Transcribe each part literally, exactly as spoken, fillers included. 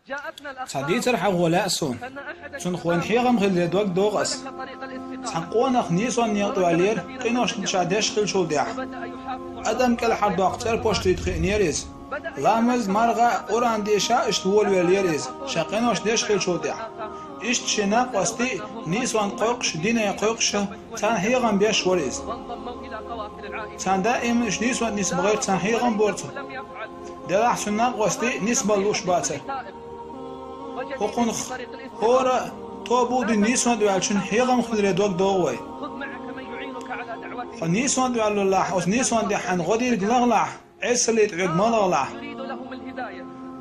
Цхьа дийцар хьахо лаьа суна. Цунах вайна хьехам хиларе дог догӀу ас. Цхьа къонах нийсонан некъа тӀа ваьллера, къиношна ша деш хиллачул тӀаьхьа. Адам кӀелхьардоккху цӀерпошт дийта хиънера иза. Ламаз, марха, Къуръан деша иштта волавеллера иза, ша къинош деш хиллачул тӀаьхьа. Иштта шен накъостий нийсонна кхойкхуш, дине кхойкхуш, царна хьехам беш вара иза. Царна даим уьш нийсонна нисбан гӀерта царна хьехам бора цо. Делахь цуьнан накъостий нисбала лууш бацара. ХӀокхунах хӀора а тоба а дина нийсонна тӀа ваьллачун хьехам хиларе дог догӀу вай. Хьо нийсонна тӀа ваьллалахь, оцу нийсонна тӀехь хьайна гӀо дийриг лахалахь, Ӏесаллин тӀе хьоьга ма лахалахь.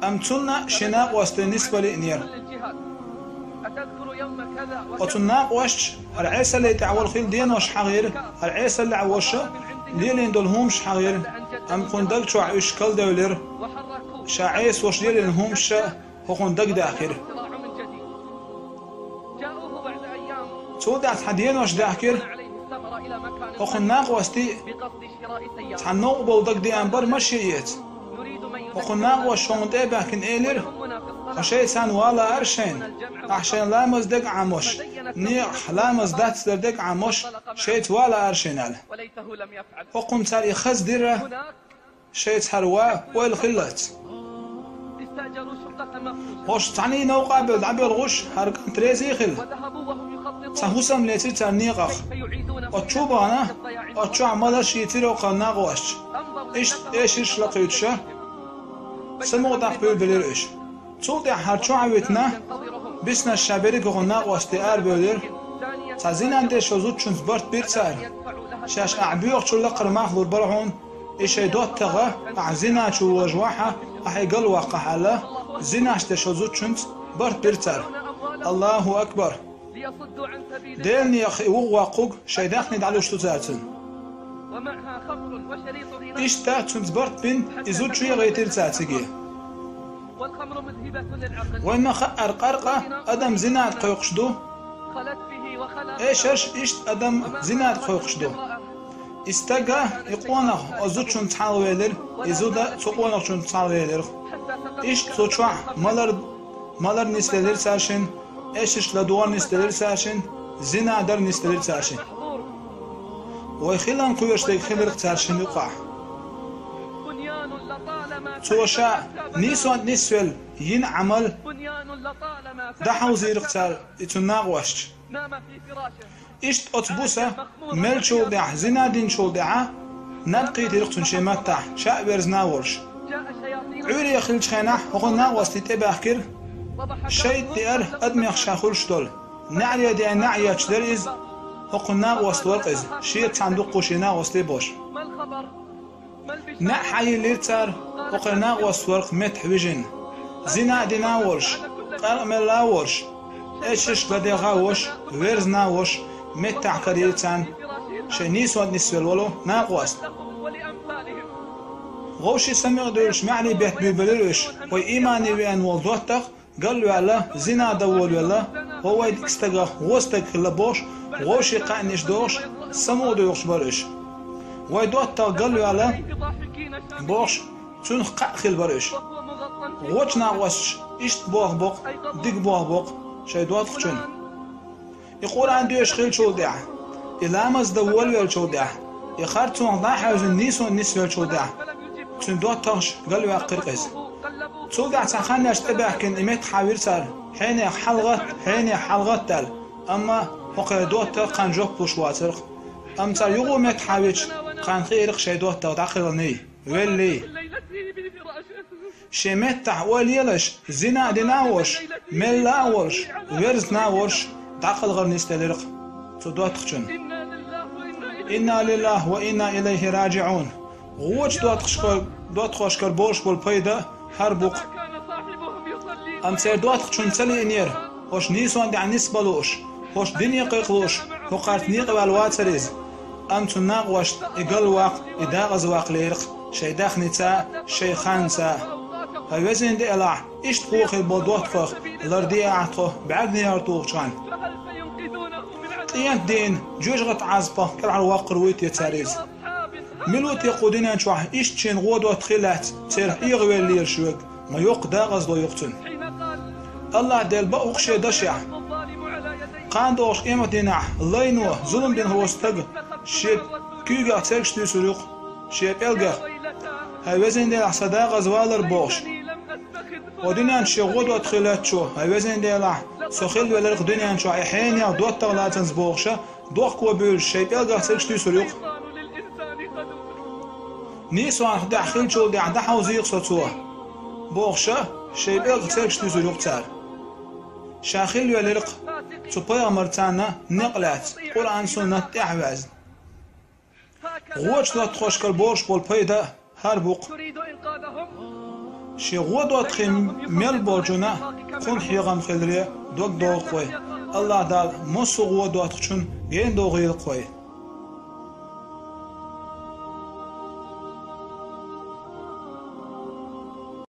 Амма цунна шен накъостий нисбала лиънера. Оцу накъосташа хӀара Ӏесаллин тӀехь волу хилла денош хьахийра, хӀара Ӏесаллехь волуш лелийна долу хӀумаш хьахийра, амма кхунна даг чохь уьш калдевлира, ша Ӏеса волуш лелийна хӀумаш а хӀокхунна дагадахкира. Цул тӀаьхьа цхьа денош даьхкира, хӀокхунна накъостий цхьа новкъа болу дагадеана бара машен эца. ХӀокхунна накъосташа хӀокхунна тӀе а баьхкина элира: «Хьо шайца вала лаара шайна, ахь шайна ламаз дерг а Ӏамош, некъахь ламаз дац дар дерг а Ӏамош, шайца вала лаара шайна», – аьлла. ХӀокхунна цара и хаза дира, шайца хӀара ван ойла хиллалц. ХӀорш цхьаьний новкъа а бевлла дӀабоьлхуш, хӀара кӀант реза а хилла, цхьа хӀусам лецира цара некъах. Оцу чу а бахана, оцу чохь маларш йийцира хӀокхарна накъосташа. Иштта эшарш лакхуьйтуш, самукъадаккха буьйлабелира уьш. Цул тӀаьхьа хӀара чохь а витина, биснарш ша берриг хӀокхунна накъостий арабевлира. Цхьа зина деш йолу зудчуьнца барт бира цара. Шаьш ахь боьхачул лакхара мах лур бара хьуна, и шайн доттагӀа ахь зина чу вожавахь, ахь и галваккхахь аьлла, зинаш деш йолу зудчуьнца барт бира цара. Аллаху акбар! Делан некъах и вухавоккхург шайн даьхни дӀалуш ду цара цуьнан. Иштта цуьнца барт бина, и зуда чу яхийтира цара цига. Вайна ма-хаъара, къаркъа адам зина тӀе кхойкхуш ду, эшарш иштта адам зина тӀе кхойкхуш ду. И стаг а, и къонах оцу зудчуьнца хьалхавелира, и зуда цу къонахчуьнца хьалхавелира. Иштта цу чохь малар, малар нисделира цара шина, эшарш ладогӀар нисделира цара шина, зина дар нисделира цара шина. Вай хиларна кхоьруш дерг хилира цара шина юкъахь. Цо ша нийсонна тӀе нисвелла йина Ӏамал дӀахьовзийра цара и цуьнан накъосташа. Иштта оцу буса меллачул тӀаьхьа, зина динчул тӀаьхьа, наб кхийтира цуьнан шен маттахь, ша а верзина а волуш. Ӏуьйре хиллачу хенахь хӀокхунна накъостий тӀе баьхкира, шайтӀа деара адамех ша хуьлуш долу. НеӀаре деана неӀ етташ дара иза, хӀокхунна накъост вара-кх иза, шеца цхьаьна дуккха шен накъостий болуш. НеӀ хьайиллира цара, хӀокхеран накъост вара-кх меттахь вижина. Зина а дина а волуш, къаркъа мелла а волуш, эшарш ладегӀа а волуш, верзина а волуш, меттахь карийра царна шайн нийсонна тӀе нисвелла волу накъост. Вовшийн самукъадуьйлуш маьхьарий бетта буьйлабелира уьш, вай иймане веана волу доттагӀа галваьлла, зина дан волавелла, хӀо вай дика стагах вон стаг хилла бохуш, вовшийн кхаънаш дохуш, самукъадуьйлуш бара уьш. Вай доттагӀа галваьлла бохуш, цуьнах кхаъ хилла бара уьш. Вочу накъосташа иштта болх бо-кх, дика болх бо-кх шайн доттагӀчунна. И Къуръан доьшуш хиллачул тӀаьхьа, и ламаз дан волавеллачул тӀаьхьа, и харцонах дӀа а хьаьвзина нийсонна нисвеллачул тӀаьхьа, цуьнан доттагӀаша галваьккхира-кх иза. Цул тӀаьхьа цхьа хан еш тӀебаьхкина и меттахь вира цара: «Хьенех хьалагӀатта, хьенех хьалагӀатта», – аьлла. Амма хӀокхеран доттагӀа кхарна жоп луш вацара-кх. Амма цара юха а меттахь вича, кхарна хиира-кх шайн доттагӀа дӀакхелхиний, веллий. Шен меттахь ойла елаш, зина а дина а волуш, мелла а волуш, верзина а волуш, дӀакхалхар нисделира-кх цу доттагӀчунна. Инна лиллахӀи ва инна илайхӀи раджиӀун. Вочу доттагӀашкара, доттагӀашкара болуш болу пайда хӀара бу-кх. Амма церан доттагӀчунна ца лиънера, хӀорш нийсонна тӀехь нисбан лууш, хӀорш дине кхайкха лууш, хӀокхарца некъаваьлла вацара иза. Амма цуьнан накъосташна и галваккха, и дакъазваккха лерира-кх шайн даьхница а, шайн ханца а. ХӀай везан Дела, иштта хӀун хир болу доттагӀех ларде ахьа тхо бӀаьрганегӀар тухучу ханна. Къематдийнан жоьжахатин Ӏазапах кӀелхьарваккхар вуй те цара иза? Мила ву те кху дуьнен чохь иштта шена вон доттагӀий лаьцна церан хьехавелла лелаш верг, ма йоккха дакъазло ю-кх цуьнан. Аллахь Дала бакъ ву-кх шен дашехь. Кхана догӀучу къематдийнахь лайно зулам дина хӀокху стага шен куьйгах цергаш туьйсур ю-кх, шен пӀелгах: «ХӀай Везан Дела, сан декъаза валар», – бохуш. Хьо дуьнен чу шен гӀо доттагӀий лаьттачо: «ХӀай Везан Дела, со хилла велира-кх дуьнен чохь и хьенех доттагӀа лацанза», – бохуша, дохко буьйлуш, шайн пӀелгах цергаш туьйсур ю-кх. «Нийсонах тӀехь хиллачул тӀаьхьа дӀахьовзийра-кх со цо», – бохуша, шайн пӀелгах цергаш туьйсур ю-кх цара. Ша хилла велира-кх цу пайхамарца некъ лаьцна, Къуръан-Суннат тӀаьхьа ваьзна. ГӀочу доттагӀашкара бохуш болу пайда хӀара бу-кх. Шен гӀо доттагӀий мел болчунна кхунна хьехам хиларе дог догӀу-кх вай. Аллахь Дала массо а гӀо доттагӀчунна гена догӀийла-кх вай.